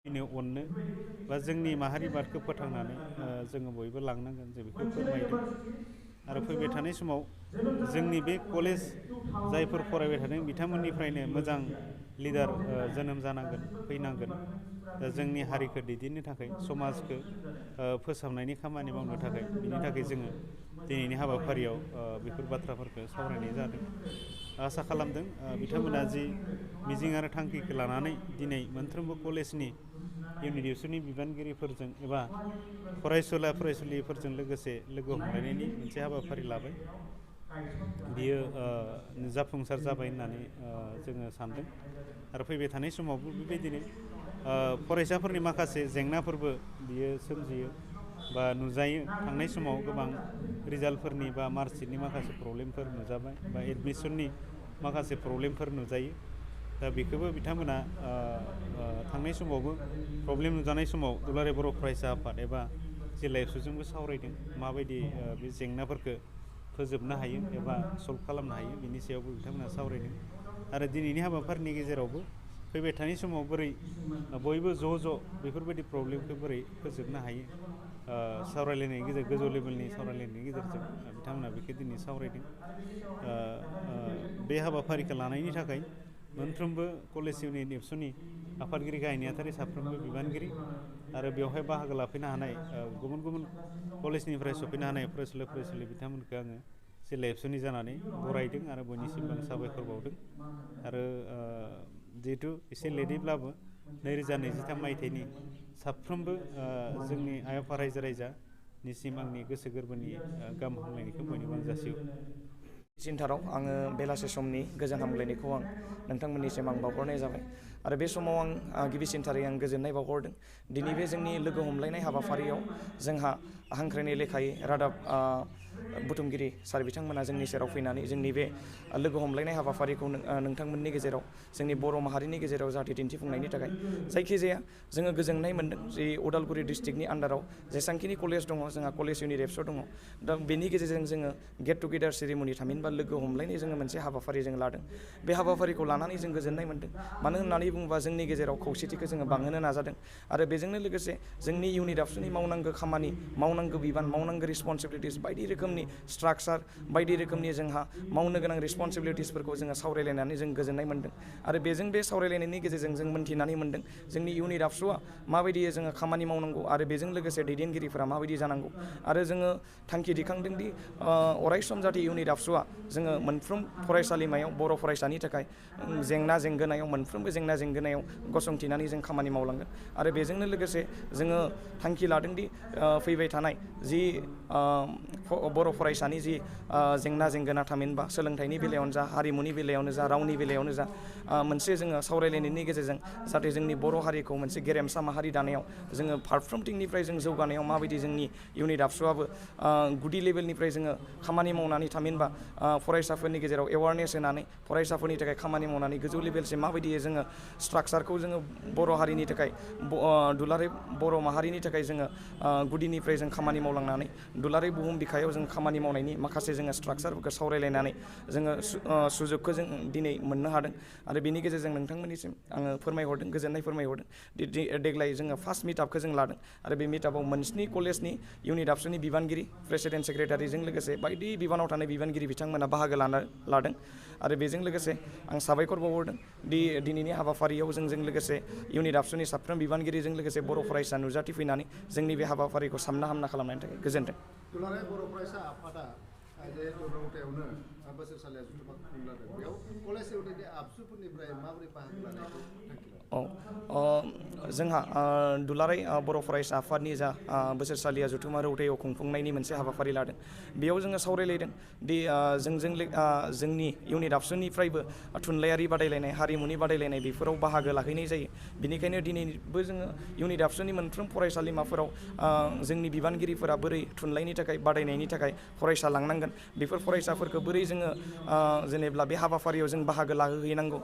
अननो बा जोंनि माहारिबादखौ फोथांनानै जोङो बयबो लांनांगोन जों बेखौ फोरमायदों आरो फैबाय थानाय समाव जोंनि बे कलेज जायफोर फरायबाय थादों बिथांमोननिफ्रायनो मोजां लिडार जोनोम जानांगोन फैनांगोन जोंनि हारिखौ दैदेननो थाखाय समाजखौ फोसाबनायनि खामानि मावनो थाखाय बिनि थाखाय जोङो दिनैनि हाबाफारियाव बेफोर बाथ्राफोरखौ सावरायनाय जादों। आसा खालामदों बिथांमोना जि मिजिं आरो थांखिखौ लानानै दिनै मोनफ्रोमबो कलेजनि इउनिट एबसुनि बिबानगिरिफोरजों एबा फरायसुला फरायसुलिफोरजों लोगोसे लोगो हमलायनायनि मोनसे हाबाफारि लाबाय बियो जाफुंसार जाबाय होननानै जोङो सानदों आरो फैबाय थानाय समावबो बेबायदिनो फरायसाफोरनि माखासे जेंनाफोरबो बियो सोमजियो बा नुजायो थांनाय समाव गोबां रिजाल्टफोरनि बा मार्कशिटनि माखासे प्रब्लेमफोर नुजाबाय बा एडमिसननि माखासे प्रब्लेमफोर नुजायो दा बेखौबो बिथांमोना थांनाय समावबो प्रब्लेम नुजानाय समाव दुलाराय बर' फरायसा आफाद एबा जिल्ला एबसुजोंबो सावरायदों माबायदि बे जेंनाफोरखौ फोजोबनो हायो एबा सल्भ खालामनो हायो बिनि सायावबो बिथांमोना सावरायदों आरो दिनैनि हाबाफारिनि गेजेरावबो फैबाय थानाय समाव बोरै बयबो ज' बेफोरबायदि प्रब्लेमखौ बोरै फोजोबनो हायो सावरायलायनायनि गेजेरजों गोजौ लेभेलनि सावरायलायनायनि गेजेरजों बिथांमोना बेखौ दिनै सावरायदों। बे हाबाफारिखौ लानायनि थाखाय मोनफ्रोमबो कलेज इउनिट एबसुनि आफादगिरि गाहाय नेहाथारि साफ्रोमबो बिबानगिरि आरो बेवहाय बाहागो लाफैनो हानाय गुबुन गुबुन कलेजनिफ्राय सफैनो हानाय फरायसुला फरायसुलि बिथांमोनखौ आङो जिल्ला एबसुनि जानानै बरायदों आरो बयनिसिमबो आं साबायखर बावदों आरो जिहेथु एसे लेटैब्लाबो 2023 मायथाइनि साफ्रोमबो जोंनि आइ आफा रायजो राजानिसिम आंनि गोसो गोरबोनि गाहाम हामलायनायखौ बयनिबो आं जासिहरबाय। सिन्टाराव आङो बेलासे समनि गोजोन हामलायनायखौ आं नोंथांमोननिसिम आं बावहरनाय जाबाय आरो बे समाव आं गिबिसिनथारै आं गोजोननाय बावहरदों दिनै बे जोंनि लोगो हमलायनाय हाबाफारियाव जोंहा हांख्रायनाय लेखायै रादाब बुथुमगिरि सार बिथांमोना जोंनि सेराव फैनानै जोंनि बे लोगो हमलायनाय हाबाफारिखौ नोंथांमोननि गेजेराव जोंनि बर' माहारिनि गेजेराव जाहाथे दिन्थिफुंनायनि थाखाय जायखिजाया जोङो गोजोननाय मोन्दों जे उदालगुरि डिस्ट्रिक्टनि आन्डाराव जेसेबांखिनि कलेज दङ जोंहा कलेज इउनिट एबसु दङ दा बेनि गेजेरजों जोङो गेट टुगेदार सेरेमनि थामहिनबा लोगो हमलायनाय जोङो मोनसे हाबाफारि जों लादों बे हाबाफारिखौ लानानै जों गोजोननाय मोन्दों मानो होननानै बुङोबा जोंनि गेजेराव खौसेथिखौ जोङो बांहोनो नाजादों आरो बेजोंनो लोगोसे जोंनि इउनिट एबसुनि मावनांगौ खामानि मावनांगौ बिबान मावनांगौ रिसपन्सिबिलिटिस बायदि रोखोमनि स्ट्राक्चार बायदि रोखोमनि जोंहा मावनो गोनां रिसपन्सिबिलिटिसफोरखौ जोङो सावरायलायनानै जों गोजोननाय मोन्दों आरो बेजों बे सावरायलायनायनि गेजेरजों जों मोन्थिनानै मोन्दों जोंनि इउनिट एबसुआ माबायदि जोङो खामानि मावनांगौ आरो बेजों लोगोसे दैदेनगिरिफोरा माबायदि जानांगौ आरो जोङो थांखि दिखांदों दि अरायसम जाहाथे इउनिट एबसुआ जोङो मोनफ्रोम फरायसालिमायाव बर' फरायसानि थाखाय जेंना जेंगोनायाव मोनफ्रोमबो जेंना जेंगोनायाव गसंथिनानै जों खामानि मावलांगोन आरो बेजोंनो लोगोसे जोङो थांखि लादोंदि फैबाय थानाय जि बर' फरायसानि जि जेंना जेंगोना थामहिनबा सोलोंथाइनि बेलायावनो जा हारिमुनि बेलायावनो जा रावनि बेलायावनो जा मोनसे जोङो सावरायलायनायनि गेजेरजों जाहाथे जोंनि बर' हारिखौ मोनसे गेरेमसा माहारि दानायाव जोङो फारफ्रोमथिंनिफ्राय जों जौगानायाव माबायदि जोंनि इउनिट एबसुआबो गुदि लेभेलनिफ्राय जोङो खामानि मावनानै थामहिनबा फरायसाफोरनि गेजेराव एवारनेस होनानै फरायसाफोरनि थाखाय खामानि मावनानै गोजौ लेभेलसिम माबायदि जोङो स्ट्राक्चारखौ जोङो बर' हारिनि थाखाय दुलाराय बर' माहारिनि थाखाय जोङो गुदिनिफ्राय जों खामानि मावलांनानै दुलाराय बुहुम बिखायाव जों खामानि मावनायनि माखासे जोङो स्ट्राक्चारफोरखौ सावरायलायनानै जोङो सुजुगखौ जों दिनै मोननो हादों आरो बेनि गेजेरजों नोंथांमोननिसिम आङो फोरमायहरदों गोजोननाय फोरमायहरदों देग्लाय जोङो फार्स्ट मिटआपखौ जों लादों आरो बे मिटआपाव मोनस्नि कलेजनि इउनिट एबसुनि बिबानगिरि प्रेसिडेन्ट सेक्रेटारिजों लोगोसे बायदि बिबानाव थानाय बिबानगिरि बिथांमोना बाहागो लादों आरो बेजों लोगोसे आं साबायखर बावहरदों दि दिनैनि हाबाफारियाव जोंजों लोगोसे इउनिट एबसुनि साफ्रोम बिबानगिरिजों लोगोसे बर' फरायसा नुजाथिफैनानै जोंनि बे हाबाफारिखौ सामना हामना खालामनायनि थाखाय गोजोन्थों। दुलाराय बर' फरायसा आफादा जिहेतु रौतायावनो बोसोरसालिया जुथुमा खुंलादों बेयाव कलेज इउनिटनि आबसुफोरनिफ्राय माबोरै बाहागो लानायखौ थांखि लादों? जोंहा दुलाराय बर' फरायसा आफादनि जा बोसोरसालिया जुथुमा रौतायाव खुंफुंनायनि मोनसे हाबाफारि लादों बेयाव जोङो सावरायलायदों दि जोंनि इउनिट एबसुनिफ्रायबो थुनलाइयारि बादायलायनाय हारिमुनि बादायलायनाय बेफोराव बाहागो लाहैनाय जायो बेनिखायनो दिनैबो जोङो इउनिट एबसुनि मोनफ्रोम फरायसालिमाफोराव जोंनि बिबानगिरिफोरा बोरै थुनलाइनि थाखाय बादायनायनि थाखाय फरायसा लांनांगोन बेफोर फरायसाफोरखौ बोरै जोङो जेनेब्ला बे हाबाफारियाव जों बाहागो लाहोहैनांगौ